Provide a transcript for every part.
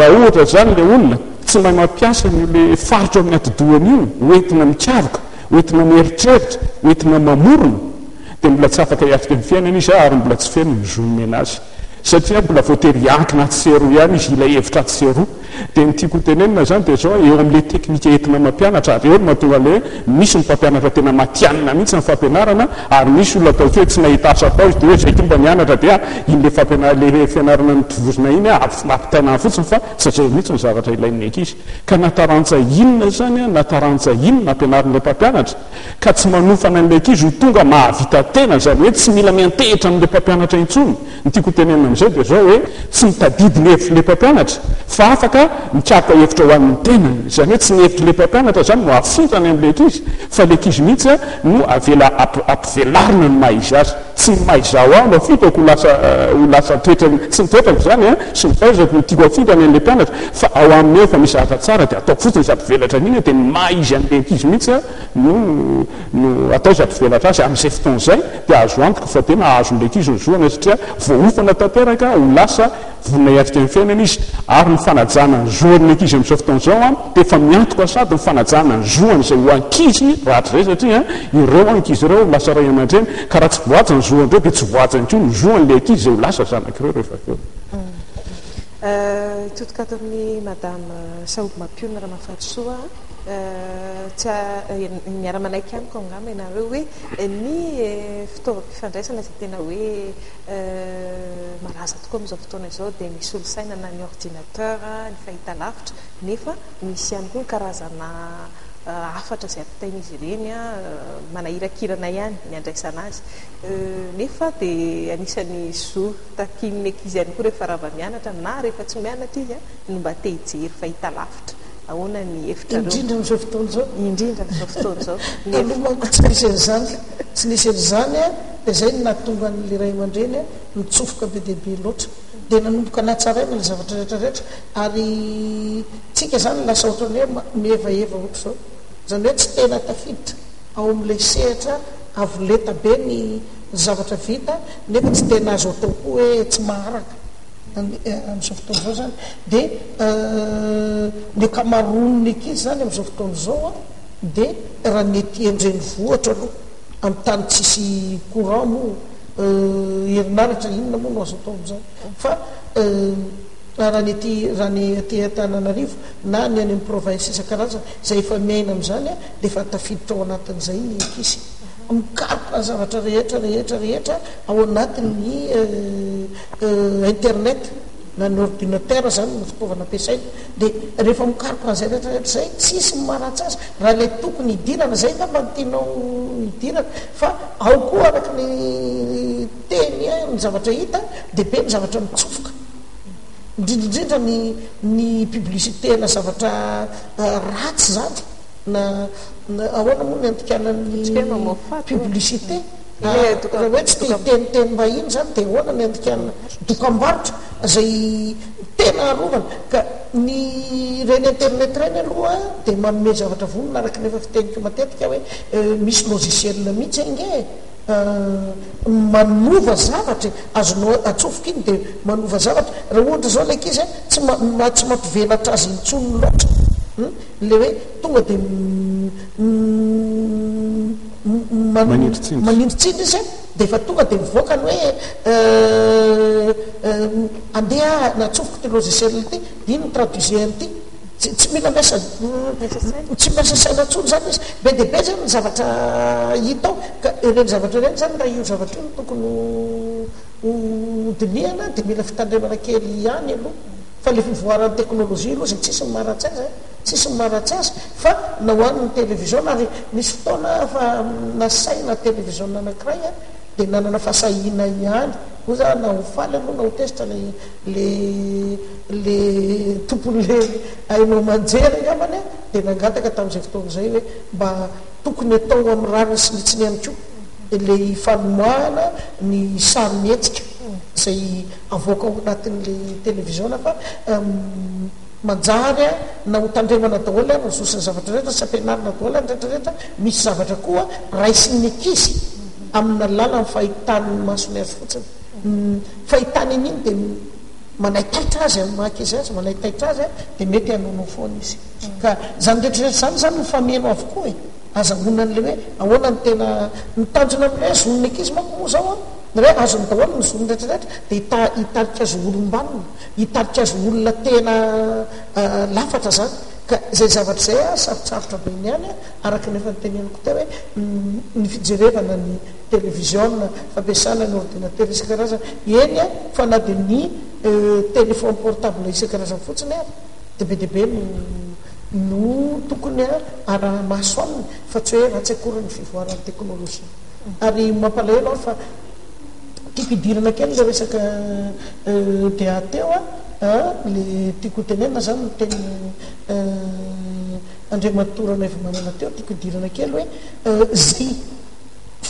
Raha ohatra izany ilay olona tsy mahay mampiasa an'io le faritra ao amin'ny atidohany io ho entina mikaroka, ho entina mieritreritra, ho entina mamorona, dia mbola tsy afaka hiatrika ny fiainana izy ary mbola tsy feno ny zo nomena azy. Satria mbola voatery hiankina atsy sy eroa ihany izy, hila hevitra atsy sy eroa. Dia ny tiako ho tenenina izany dia izao, eo amin'ilay teknika entina mampianatra, ary eo no mahatonga ilay hoe misy ny mpampianatra tena matihanina mihitsy amin'ny fampianarana, ary misy olona atao hoe tsy nahita asa atao izy dia hoe izay koa mba nianatra dia iny ilay fampianarana, ilay fianarana notovozina iny ampitaina any fotsiny fa tsy izay mihitsy ny zavatra ilain'ny ankizy. Ka na taranja inona izany na taranja inona ampianarin'ilay mpampianatra ka tsy manofana an'ilay ankizy ho tonga mahavita tena, izany hoe tsy mila miantehitra amin'ilay mpampianatra intsony. Ny tiako hotenenina amin'izay dia izao hoe, tsy mitadidy ny hevitr'ilay mpampianatra fa afaka mikaroka hevitra ho an'ny tenany. Izany hoe tsy ny hevitr'ilay mpampianatra izany no afindrany amin'ilay ankizy fa ilay ankizy mihitsy no avela ampivelarina ny maha izy azy. Tsy ny maha izaho ahy no afindrako ho lasa ho lasa toetrany, tsy ny toetrako izany sy ny fahaizako no tiako afindrany an'ilay mpianatra fa ao aminy ao efa misy zavatra tsara dia ataoko fotsiny izay hampivelatra an'iny dia ny maha izy an'ilay ankizy mihitsy no no atao izay hampivelatra azy. Amin'izay fotoana izay dia azo antoka fa tena azon'ilay ankizy ny zoany satria voaofana tanteraka ho lasa vonona hiatrika ny fiainana izy ary ny fanajana ny zoan'ny ankizy amin'izao fotoana izao dia efa miantoka sady ny fanajana ny zoan'izay ho ankizy rahatrizay satria ireo ankizy ireo ho lasa ray aman-dreny ka raha tsy voahaja ny zoan'ireo dia tsy voahaja ihany koa ny zoan'ilay ankizy izay ho lasa zanak'ireo rehefa avy eo. Hitodika ato amin'i Madame Sahoby Mampionona Ramafarisoa Tsy miara-manaiky amiko angamba ianareo hoe ny fitaovam-pifandraisana izay tena hoe malaza tokoa amin'izao fotoana izao dia ny solosaina na ny ordinateur, ny fahitalavitra, nefa misy ihany koa ny karazana hafatra izay ampitain'izy ireny, manahirakirana ihany ny andraisana azy, nefa dia anisan'ny zo takian'ny ankizy ihany koa rehefa rava mianatra na rehefa tsy mianatra izy no mba te hijery fahitalavitra. Ahoana ny hevitrareo? Indrindra amin'izao fotoana izao. Indrindra amin'izao fotoana izao. Taloha manko tsy nisy an'izany, tsy nisy an'izany dia izay no nahatonga an'ilay ray aman-dreny nitsofoka be dia be loatra. Dia nanomboka natsaraina ilay zavatra rehetra rehetra ary tsika izany lasa ohatran'ny hoe mihevaheva ohatr'izao. Izany hoe tsy tena tafiditra ao amin'ilay sehatra avo lenta be ny zavatra vita nefa tsy tena azo atao koa hoe tsy maharaka. Amin'izao fotoana izao izany dia ny ankamaroan'ny ankizy izany amin'izao fotoana izao dia raha ny ety an-drenivohitra aloha, amin'ny tany tsisy courant moa, herinaratra inona moa no azo atao amin'izany fa raha ny ety raha ny aty Antananarivo na ny any amin'ny province isan-karazany izay efa miaina amin'izany dia efa tafiditra ao anatin'izay ny ankizy. Mikaroka ny zavatra rehetra rehetra rehetra ao anatin'ny internet na ny ordinateur izany no fitaovana ampiasaina dia rehefa mikaroka an'izay rehetra rehetra izay tsisy ny maharatsy azy raha ilay tokony hidirana izay angamba no tianao hidirana fa ao koa araka ny teny ny zavatra hita dia be ny zavatra mitsofoka indrindra indrindra ny ny publicité na zavatra ratsy izany na ahoana moa ny andikanan'ny publicité Raha hoe tsy te hitenitenim-bahiny izany dia ahoana ny andikana dokambarotra izay tena arovana? Ka ny ireny internet ireny aloha dia manome zavatra vonona araka ny efa fiteniko matetika hoe misy logiciel mihitsy ange e! manova zavatra e! Azonao atsofoka iny dia manova zavatra. Raha ohatra izao ilay ankizy tsy tsy mampivelatra azy intsony loatra ilay hoe tonga dia manindritsindry izy dia efa tonga dia mivoaka ny hoe andeha natsofoko ity logiciel ity, dia iny mi-traduire an'ity. Tsy mila miasa tsy miasa saina intsony izany izy. Be dia be izany ny zavatra hita ao ka ireny zavatra ireny izany raha io zavatra io no tokony ho dinihana dia mila fitandremana kely ihany aloha. Fa ilay fivoaran'ny teknolojia aloha izay tsisy ny maharatsy azy e. Tsisy ny maharatsy azy fa na ho an'ny televiziona ary nisy fotoana fa nasaina televiziona anankiray dia nanana fahasahiana ihany hoy za na ho faly aloha na ho tezitra le le le tompon'le haino aman-jery angambany dia nangataka tamin'izay fotoana izay hoe mba tokony atao amin'ny rariny sy ny hitsiny ihany koa ilay famoahana ny sarimihetsika izay avoaka ao anatin'le televiziona fa Manjary na ho tandremana daholo ary ny zo sy ny zavatra rehetra sy ampianarina daholo ary ny rehetra rehetra, misy zavatra koa raisin'ny ankizy amin'ny alalan'ny fahitan'ny masony azy fotsiny. Ny fahitany an'iny dia manaitaitra azy amin'ny maha ankizy azy, manaitaitra azy dia mety hanoanao foana izy. Ka izany rehetra rehetra izany izany mifameno avokoa e. Azahoana an'ilay hoe ahoana no tena, ny tanjona amin'ilay hoe zon'ny ankizy manko moa izao an, ny hoe azony daholo ny zony rehetra rehetra dia hitarika azy ho olom-banona, hitarika azy ho olona tena lafatra izany. Ka izay zavatra izay an, sarotsarotra be ny any an, araka ny efa noteneniko teo hoe ny fijerevana ny televiziona, fampiasana ny ordinateur isan-karazany, eny an, fa na dia ny téléphone portable isan-karazany fotsiny ary dia be dia be no no tokony araha-maso aminy fa tsy hoe ratsy akory ny fivoaran'ny teknolojia. Ary mampalahelo aho fa tiako hidirana kely ilay resaka EDA teo an, ilay tiako hotenenina izany ny tenin'i Andriamatoa Ranaivomanana teo, tiako hidirana kely hoe izay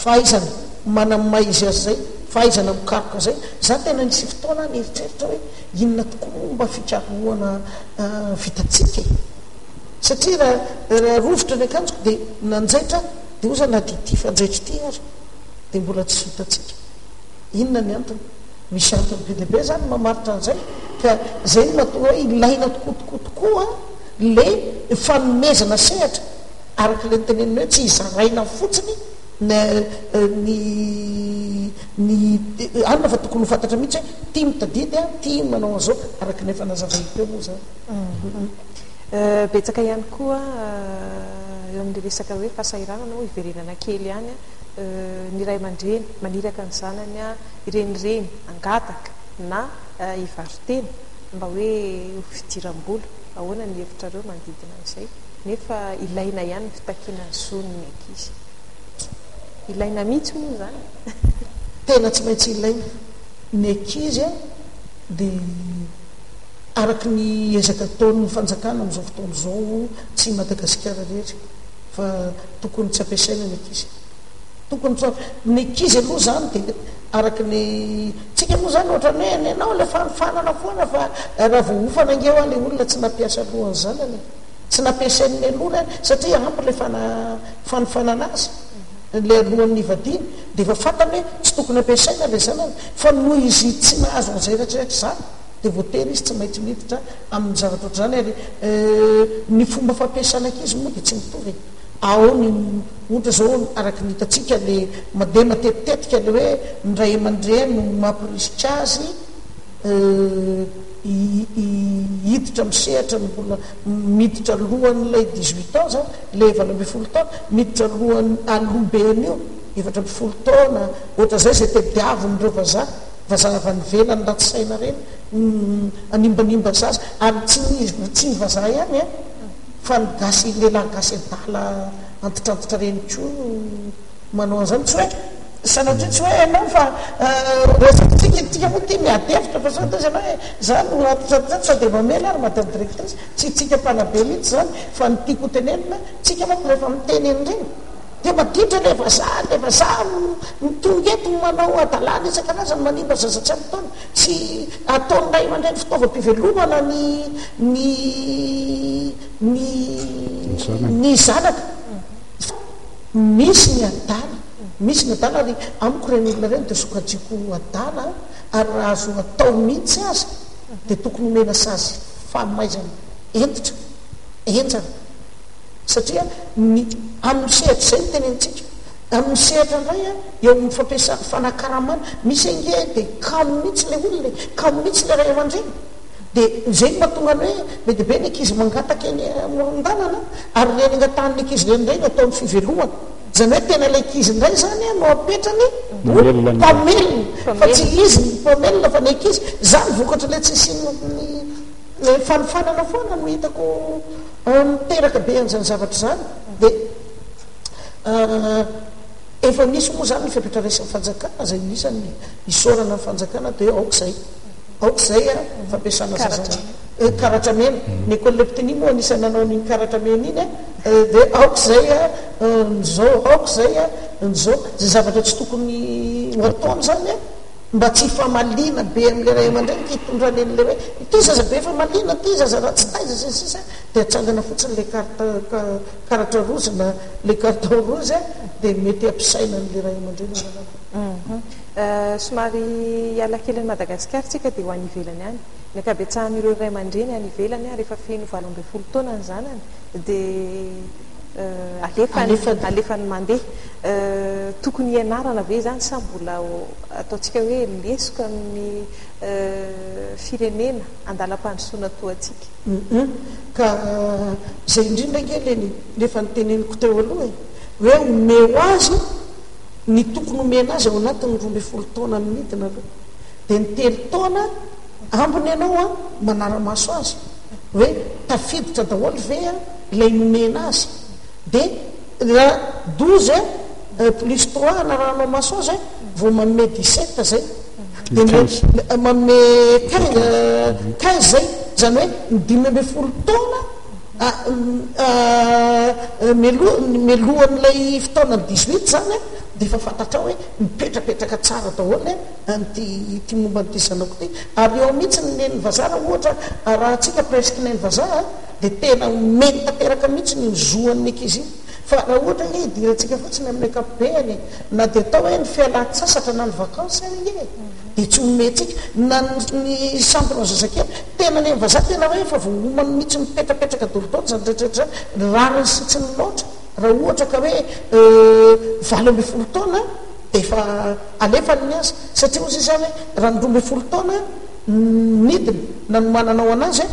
fahaizana manamaha izy azy izay, fahaizana mikaroka izay, za tena nisy fotoana aho nieritreritra hoe inona tokoa moa mba fikarohana vitantsika e? Satria raha raha rovitra ny akanjoko dia nanjaitra aho dia oza na dia ity fanjaitra ity ary dia mbola tsy vitantsika. Inona ny antony? Misy antony be dia be izany mamaritra an'izay ka izay no mahatonga hoe ilaina tokoa tokoa tokoa le fanomezana sehatra araka ilay notenenina hoe tsy zaraina fotsiny ny ny ny anona fa tokony ho fantatra mihitsy hoe ity mitadidy an, ity manao an'izao araka ny efa nazavaiko teo moa izany. Betsaka ihany koa eo amin'ilay resaka hoe fahasahiranana moa hiverenana kely ihany ny ray aman-dreny maniraka ny zanany hirenireny hangataka na hivaro-tena mba hoe ho fidiram-bola. Ahoana ny hevitrareo manodidina an'izay? Nefa ilaina ihany ny fitakiana ny zon'ny ankizy. Ilaina mihitsy moa izany. Tena tsy maintsy ilaina. Ny ankizy dia araka ny ezaka ataon'ny fanjakana amin'izao fotoana izao, tsy i Madagasikara irery fa tokony tsy ampiasaina ny ankizy. Tokony tsy, ny ankizy aloha izany dia araka ny, tsika moa izany ohatran'ny hoe nenao ilay fanofanana foana fa raha vao hofana ange hoa ilay olona tsy nampiasa loha ny zanany e. Tsy nampiasainy mialoha ireny satria ampy ilay fanofanana azy, ilay alohan'ny hivadiany dia efa fantany hoe tsy tokony ampiasaina ilay zanany fa noho izy tsy nahazo an'izay rehetrarehetra izany dia voatery izy tsy maintsy miditra amin'ny zavatra ohatr'izany ary ny fomba fampiasana ankizy moa dia tsy mitovy e. Ao ny ohatra izao araka ny hitantsika ilay mandeha matetitetika ilay hoe ny ray aman-dreny no mampirisika azy hiditra amin'ny sehatra ny mbola miditra alohan'ilay 18 ans zany, ilay 18 taona, miditra alohan'ny aloha be an'io, 14 taona, ohatran'izay izay tadiavin'ireo vazaha, vazaha avy any ivelany ratsy saina ireny, hanimbanimba zaza, ary tsy ny tsy ny vazaha ihany an, fa ny gasy lehilahy gasy adala antitrantitra ireny koa no manao an'izany, tsy hoe Sanatria tsy hoe ianao fa resakintsika itsika moa ity miady hevitra fa sao dia ianao hoe za no antitrantitra sao dia mamely ary madame directrice, tsy itsika mpanabe mihitsy izany fa ny tiako ho tenenina tsika manko rehefa miteny an'ireny dia maditra ilay vazaha, ilay vazaha no tonga eto manao hadalana isan-karazany manimba zaza tsy ampy taona, tsy ataon'ny ray aman-dreny fitaovam-pivelomana ny ny ny ny zanaka. Misy ny adala, misy ny adala ary amiko ireny olona ireny dia sokajiako ho adala ary raha azo atao mihitsy aza dia tokony omena sazy famaizana hentitra, henjana satria ny amin'ny sehatra izay no tenenintsika, amin'ny sehatra indray eo amin'ny fampiasana fanakaramana, misy ange dia kamo mihitsy ilay olona e, kamo mihitsy ilay ray aman-dreny. Dia izay no mahatonga ny hoe be dia be ny ankizy mangataka eny amoron-dalana ary ireny angatahan'ny ankizy ireny indray no ataony fivelomana. Izany hoe tena ilay ankizy indray izany no apetrany ho mpamelona fa tsy izy no mpamelona fa ny ankizy. Izany vokatr'ilay tsy hisian'ny fanofanana foana no hitako miteraka be an'izany zavatra izany. Dia efa misy moa izany ny fepetra raisin'ny fanjakana izay anisan'ny isaorana ny fanjakana dia hoe aoka izay. Aoka izay a, fampiasana zaza karatra mena. Ny école Leptini moa anisan'ny nanao an'iny karatra mena iny a, dia aoka izay a, ny zao, aoka izay a, ny zao. Izay zavatra tsy tokony ho ataony izany a, mba tsy hifamaliana be amin'ilay ray aman-dreny ka hitondrany an'ilay hoe ity zaza be famaliana, ity zaza ratsy taiza, sy ny sisa Dia atsangana fotsiny ilay carte karatra rouge na ilay carton rouge dia mety hampisaina an'ilay ray aman-dreny angamba. Somary hiala kely an'i Madagasikara isika dia ho any ivelany any. Ny ankabetsahan'ireo ray aman-dreny any ivelany rehefa feno 18 taona ny zanany dia alefany, alefany mandeha. Tokony hianarana ve izany sa mbola ataontsika hoe lesoka amin'ny firenena andalam-pandrosoana toa antsika? Hum ka izay indrindra ange le le efa noteneniko teo aloha e, hoe omeo azy ny tokony omena azy ao anatin'ny 12 taona midina aloha, dia ny telo taona ambiny ianao an manara-maso azy hoe tafiditra daholo ve an ilay nomena azy, dia raha 12 plus trois anarahanao maso azy an vao manome 17 zay. Dia manome 15 izay, izany hoe ny 15 taona mialohan'ilay fotoanan'ny 18 izany dia efa fantatrao hoe mipetrapetraka tsara daholo an'ity ity momba an'ity zanako ity. Ary eo mihitsy ny nen'ny vazaha raha ohatra arahantsika presque neny vazaha dia tena omeny tanteraka mihitsy ny zo an'ny ankizy iny. Fa raha ohatra ange idirantsika fotsiny amin'ny ankapobeany e, na dia atao hoe ny fialan-tsasatra na ny vacances ary ange e, dia tsy omentsika, na ny centre zazakely, tena ny vazaha tena hoe efa voaomany mihitsy mipetrapetraka dolidoly izany rehetra rehetra izany, rariny sy tsy ny loatra, raha ohatra ka hoe 18 taona dia efa alefany ny azy, satria hozy izy hoe raha ny 12 taona nidina nanomananao anazy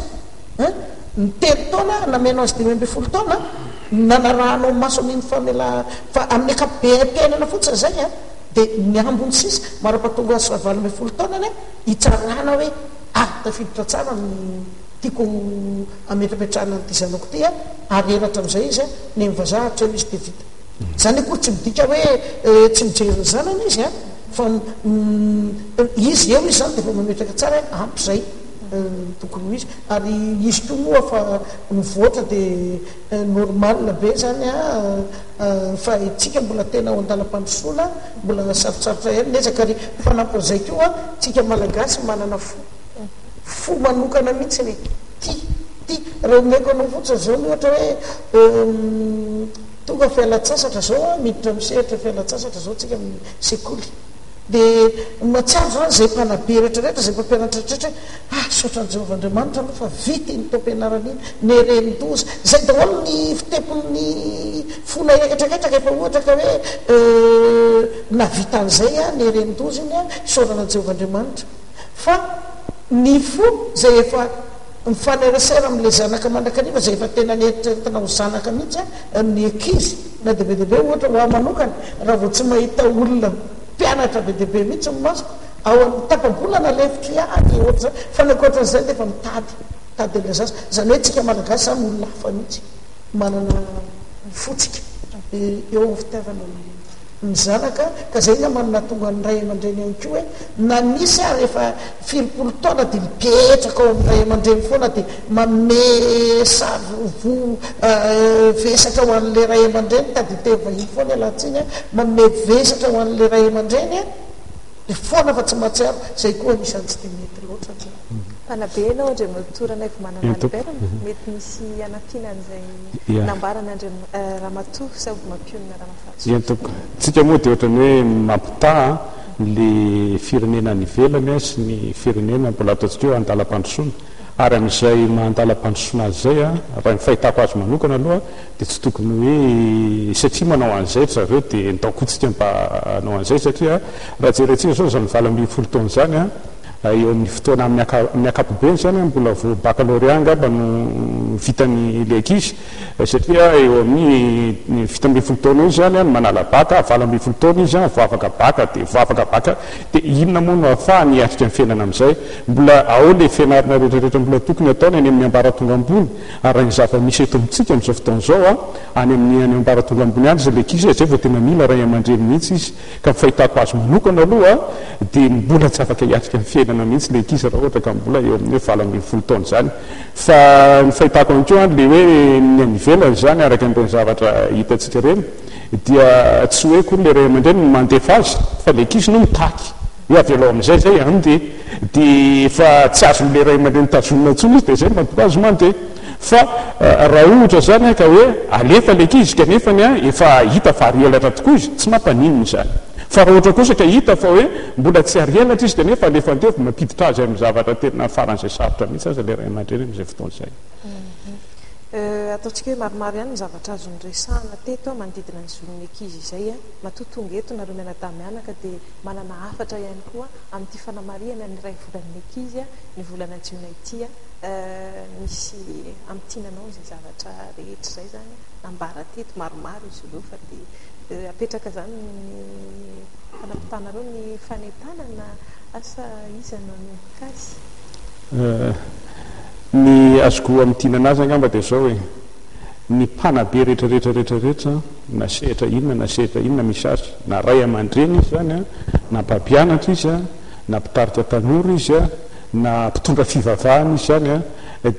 an, ny telo taona nameno azy 15 taona, Nanarahanao maso an'iny famela fa amin'ny ankapobeam-piainana fotsiny izay an, dia ny ambiny sisa mara-pahatonga azy faha 18 taonany an, hitsarana hoe ah tafiditra tsara ny tiako hametrapetrahana an'ity zanako ity an, ary elatra amin'izay izy an, neny vazaha hatreo izy dia vita. Izany akory tsy midika hoe tsy mijery ny zanany izy an, fa izy eo izy izany dia efa mametraka tsara hoe ampy izay tokony ho izy, ary izy koa moa fa mivoatra dia Normal be zany an, fa itsika mbola tena ao andalam-pandrosoana, mbola sarotsarotra ihany ny ezaka ary fanampin'izay koa tsika Malagasy manana fo, fo manokana mihitsy e, tia, tia, raha omeko anao fotsiny zao ny ohatra hoe tonga fialan-tsasatra zao an, miditra amin'ny sehatra fialan-tsasatra zao tsika amin'ny sekoly, dia mahatsiaro zany izay mpanabe rehetra rehetra, izay mpampianatra rehetra rehetra hoe Ah, misaotra an'i Jehovah Andriamanitra aloha fa vita iny taom-pianarana iny, neren-doza. Izay daholo ny fitepon'ny fonay rehetrarehetra rehefa ohatra ka hoe nahavita an'izay aho, neren-doza iny aho, isaorana an'i Jehovah Andriamanitra. Fa ny fo izay efa mifanerasera amin'ilay zanaka mandrakariva, izay efa tena nieritreretina ho zanaka mihitsy ny ankizy, na dia be dia be ohatra ho ahy manokana, raha vao tsy mahita olona mpianatra be dia be mihitsy ny masoko, Ao amin'ny tapa-bolana lefitro ihany ohatr'izany fa ny ankoatran'izay dia efa mitady mitady an'ilay zaza. Izany hoe tsika Malagasy izany olona hafa mihitsy, manana fo tsika eo amin'ny fitiavana ny zanaka ka izay angamba no nahatonga ny ray aman-dreny ihany koa hoe na nisy ary efa firimpolo taona dia mipetraka ao amin'ny ray aman-dreny foana dia manome sary voa vesatra ho an'ilay ray aman-dreny, tady hiteny vahiny foana ialahy tsiny, manome vesatra ho an'ilay ray aman-dreny. Dia foana fa tsy mahatsiaro, izay koa anisan'ny tsy dia mety loatra aloha. Mpanabe ianao Andriamatoa Ranaivomanana Albert, mety misy hanampiana an'izay nambaran'Andriam Ramatoa Sahovimampionona Ramafatsoa. Eny tompoko. Tsika moa dia ohatran'ny hoe mampitaha ny firenena any ivelany sy ny firenena mbola ataontsika hoe andalam-pandrosoana. Ary amin'izay maha andalam-pandrosoana azy izay, raha ny fahitako azy manokana aloha, dia tsy tokony hoe satria manao an'izay ry zareo dia ndao koa tsika mba hanao an'izay satria raha jerentsika izao izany 18 taona izany an, eo amin'ny fotoana amin'ny amin'ny ankapobeny izany an, mbola vao baccalauréat angamba no vitan'ilay ankizy satria eo amin'ny 17 taona eo izany an no manala bac, 18 taona izy an vao afaka bac dia vao afaka bac dia inona moa no ahafahany hiatrika ny fiainana amin'izay? Mbola ao ilay fianarana rehetra rehetra mbola tokony hataony any amin'ny ambaratonga ambony. Ary raha ny zava-misy eto amintsika amin'izao fotoana izao, any amin'ny any ambaratonga ambony any izay ilay ankizy, izay vao tena mila ray aman-dreny mihitsy izy. Ka ny fahitako azy manokana aloha dia mbola tsy afaka hiatrika ny fiainana mihitsy ilay ankizy raha ohatra ka mbola eo amin'ny hoe 18 taona izany. Fa ny fahitako ihany koa ilay hoe ny any ivelany izany araka an'ireny zavatra hitantsika ireny dia tsy hoe akory ilay ray aman-dreny no mandefa azy fa ilay ankizy no mitaky. Hoe avelao amin'izay izay handeha. Dia efa tsy azon'ilay ray aman-dreny tazonina intsony izy dia izay no mahatonga azy mandeha. Fa raha ohatra izany ka hoe alefa ilay ankizy kanefany efa hita fa ary elatra tokoa izy, tsy mampaninona izany. Fa raha ohatra kosa ka hita fa hoe mbola tsy ary elatra izy dia nefa alefa andevo mampiditra azy amin'ny zavatra tena faran'izay sarotra mihitsy aza ilay ray aman-dreny amin'izay fotoana izay. Ataontsika hoe maromaro ihany ny zavatra azo noresahana teto manodidina ny zon'ny ankizy izay. Matoa tonga eto nareo mianadahy mianaka dia manana hafatra ihany koa amin'ity fanamarihana ny iray volan'ny ankizy ny volana jiona ity. Misy hamintinanao izay zavatra rehetra izay izany nambara teto, maromaro izy ireo fa dia apetraka izany ny fanampitanareo ny fanentanana, asa iza no hanomboka azy? Ny azoko hamintinana azy angamba dia izao e, ny mpanabe rehetra rehetra rehetra rehetra na sehatra inona na sehatra inona misy azy, na ray aman-dreny izy izany an, na mpampianatra izy an, na mpitarika tanora izy an, na mpitondra fivavahana izy izany an,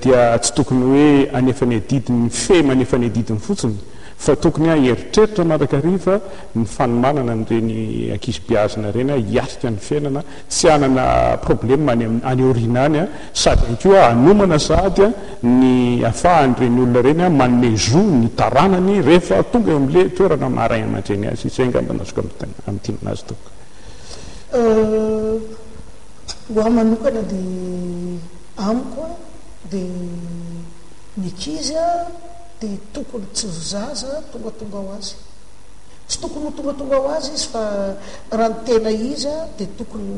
dia tsy tokony hoe hanefa ny adidiny mifehy manefa ny adidiny fotsiny fa tokony hieritreritra mandrakariva ny fanomanana an'ireny ankizy beazina ireny hiatrika ny fiainana, tsy hanana problème any any aoriana any sady ihany koa hanomana sahady ny afahan'ireny olona ireny manome zo ny taranany rehefa tonga eo amin'ilay toerana maha ray aman-dreny azy. Izay angamba no azoko amintinana azy tompoko. Ho ahy manokana dia amiko dia ny ankizy dia tokony tsy ho zaza tongatonga ho azy. Tsy tokony ho tongatonga ho azy izy fa raha ny tena izy dia tokony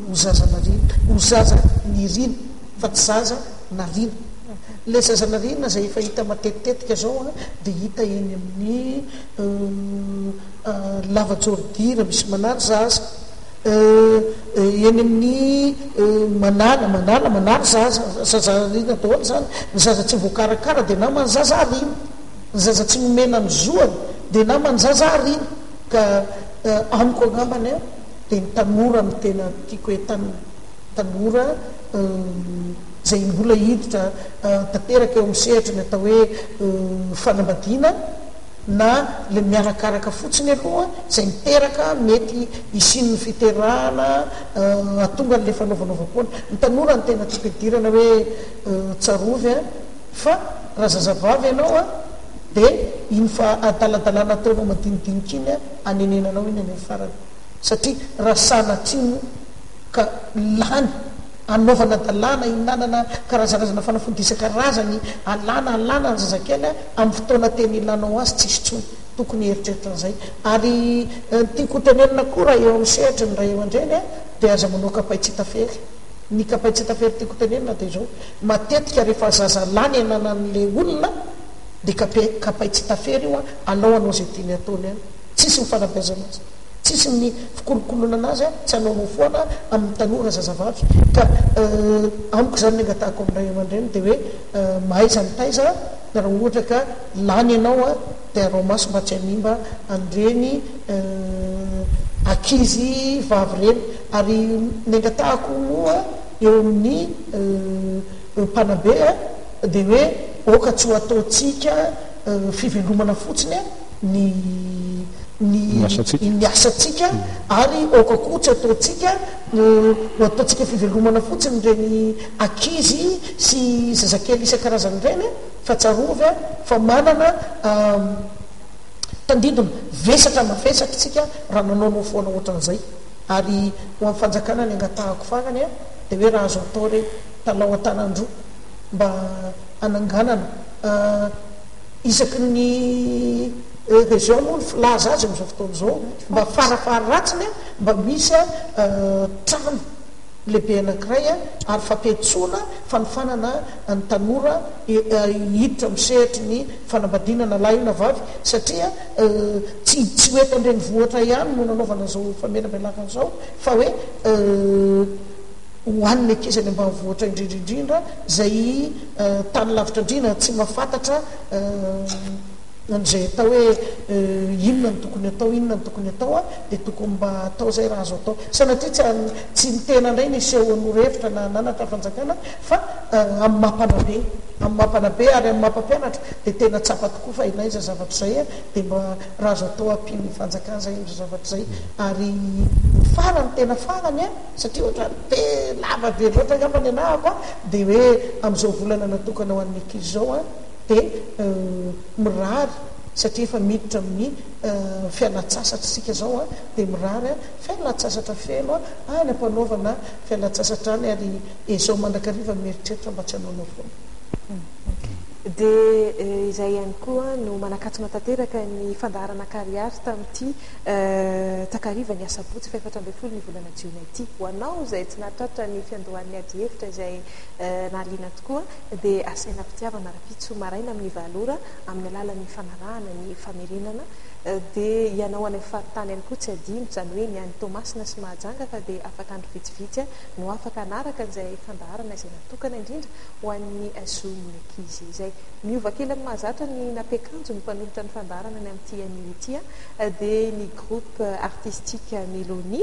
ho zaza nariana, ho zaza nirina fa tsy zaza nariana. Ilay zaza nariana izay efa hita matetitetika izao dia hita eny amin'ny lava-jôridira misy manary zaza, eny amin'ny manala, manala, manary zaza, zaza ariana daholo izany. Ny zaza tsy voakarakara dia naman'ny zaza ariana. Ny zaza tsy nomena ny zoany dia naman'ny zaza ariana. Ka amiko angambany dia ny tanora no tena tiako entanina. Tanora izay mbola hiditra tanteraka eo amin'ny sehatry ny atao hoe fanambadiana na ilay miarakaraka fotsiny aloha izay miteraka mety hisian'ny fiterahana hahatonga an'ilay fanaovanaovam-poana. Ny tanora no tena tiako hidirana hoe tsarovy fa raha zazavavy ianao dia iny fahadaladalana ataonao madinidinika iny hanenenanao iny any amin'ny farany satria raha sanatria moa ka lany anaovana hadalana hinanana karazanazana fanafody isan-karazany alana alana ny zazakely amin'ny fotoana tena ilanao azy tsisy intsony tokony hieritreritra an'izay ary ny tiako ho tenenina koa raha eo amin'ny sehatry ny ray aman-dreny dia aza manao kapay tsy hita fery ny kapay tsy hita fery tiako tenenina dia izao matetika rehefa zaza lany ananan'ilay olona dia kape kapay tsy hita fery io alao hanao izay tiany ataony any tsisy ny fanabeazana azy Tsisy ny fikolokoloana anazy a, tsy hanaonao foana amin'ny tanora zazavavy. Ka amiko izany ny angatahako amin'ny ray aman-dreny dia hoe mahaiza mitaiza raha ohatra ka lany ianao a, dia araho maso mba tsy hanimba an'ireny ankizy vavy ireny. Ary ny angatahako moa eo amin'ny mpanabe dia hoe aoka tsy ho ataontsika fivelomana fotsiny ny ny ny asantsika ary aoka koa tsy ataontsika ho ataontsika fivelomana fotsiny ireny ankizy sy zazakely isan-karazany ireny fa tsarovy fa manana tandindona vesatra mavesatra isika raha nanaonao foana ohatran'izay ary ho an'ny fanjakana ny angatahako farany dia hoe raha azo atao re talao an-tanan-droa mba hananganana Isaky ny région moa ny filaza azy amin'izao fotoana izao, mba farafaharatsiny mba misy trano lehibe anankiray ary fampiantsoana fanofanana ny tanora hiditra amin'ny sehatry ny fanambadiana na lahy io na vavy satria tsy tsy ho eto an-drenivohitra ihany no nanaovana izao famelabelakana izao fa hoe ho an'ny ankizy any ambanivohitra indrindra indrindra izay tany lavitra andriana tsy mahafantatra an'izay atao hoe inona no tokony atao, inona no tokony atao dia tokony mba atao izay raha azo atao. Sanatria tsy tsy ny tena indray no hisehoan'ny hevitra na hananatra fanjakana fa amin'ny maha mpanabe, amin'ny maha mpanabe ary amin'ny maha mpampianatra dia tena tsapa tokoa fa ilaina izay zavatra izay dia mba raha azo atao ampian'ny fanjakana izay izay zavatra izay ary ny farany tena farany satria ohatran'ny be lava be loatra angamba ny anahako an, dia hoe amin'izao volana natokana ho an'ny ankizy izao an, dia mirary. satria efa miditra amin'ny fialan-tsasatra isika izao dia mirary fialan-tsasatra feno any am-panaovana fialan-tsasatra any ary ezao mandrakariva mieritreritra mba tsy hanaonao foana. Dia izay ihany koa no manakatona tanteraka ny fandaharana Kariary tamin'ity takariva ny asabotsy faha-14 ny volana jiona ity. Ho anao izay tsy nahatratra ny fiandohan'ny adihevitra izay nahaliana tokoa dia asaina am-pitiavana rahampitso maraina amin'ny valo ora amin'ny alalan'ny fanarahana ny famerenana dia ianao any amin'ny faritany ihany koa tsy adino, izany hoe ny any Toamasina sy Mahajanga fa dia afaka andro vitsivitsy no afaka hanaraka an'izay fandaharana izay natokana indrindra ho an'ny zon'ny ankizy izay. Miova kely amin'ny mahazatra ny nampiakanjo ny mpanolotra ny fandaharana ny amin'ity anio ity dia ny groupe artistique Meloni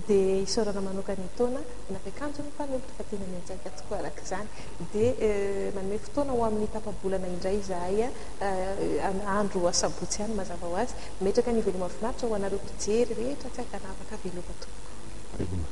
dia isaorana manokana etoana nampiakanjo ny mpanolotra fa tena mianjaika tokoa araka izany dia manome fotoana ho amin'ny tapa-bolana indray izahay andro asabotsy ihany mazava ho azy. Mametraka ny veloma finaritra ho anareo mpijery rehetra tsy ankanavaka veloma tompoko. Veloma.